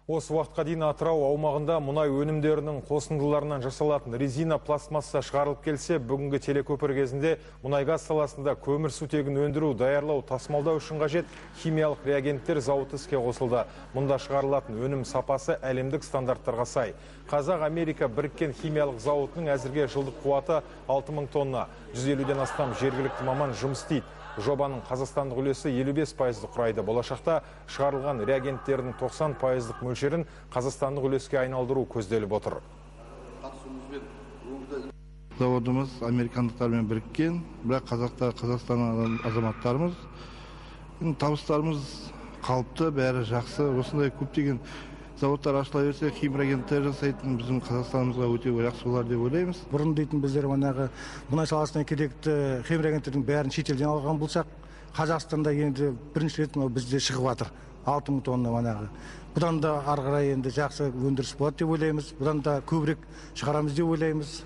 Осы уақытқа дейін Атырау аумағында мұнай өнімдерінің қосындыларынан жасалатын резина пластмасса шығарылып келсе, бүгінгі телекөпір кезінде мұнай-газ саласында көмір сутегін өндіру, даярлау, тасымалдау үшін қажет химиялық реагенттер зауыты іске қосылды. Мұнда шығарылатын өнім сапасы әлемдік стандарттарға сай. Қазақ-Америка біріккен химиялық зауытының әзірге жылдық қуаты 6000 тонна. 150-ден астам жергілікті маман жұмыс істейді. Жобаның қазақстандық үлесі 55%-ды құрайды. Болашақта шығарылған реагенттердің 90%-лық мөлшерін қазақстандық үлеске айналдыру көзделіп отыр. Заводымыз американдықтармен біріккен, бірақ қазақтар, Қазақстан азаматтарымыз, табыстарымыз қалыпты, бәрі жақсы. Осындай көптеген заводтар ашыла берсе, химреагенттер жасайтын біздің Қазақстанымызға өте жақсы болар деп ойлаймыз. Бұрын дейтін біздер манағы мұнай саласына керекті химреагенттердің бәрін шетелден алған болсақ, Қазақстанда енді бірінші рет мынау бізде шығып жатыр 6000 тонна манағы. Бұдан да ары қарай енді жақсы өндіріс болады деп ойлаймыз, бұдан да көбірек шығарамыз деп ойлаймыз.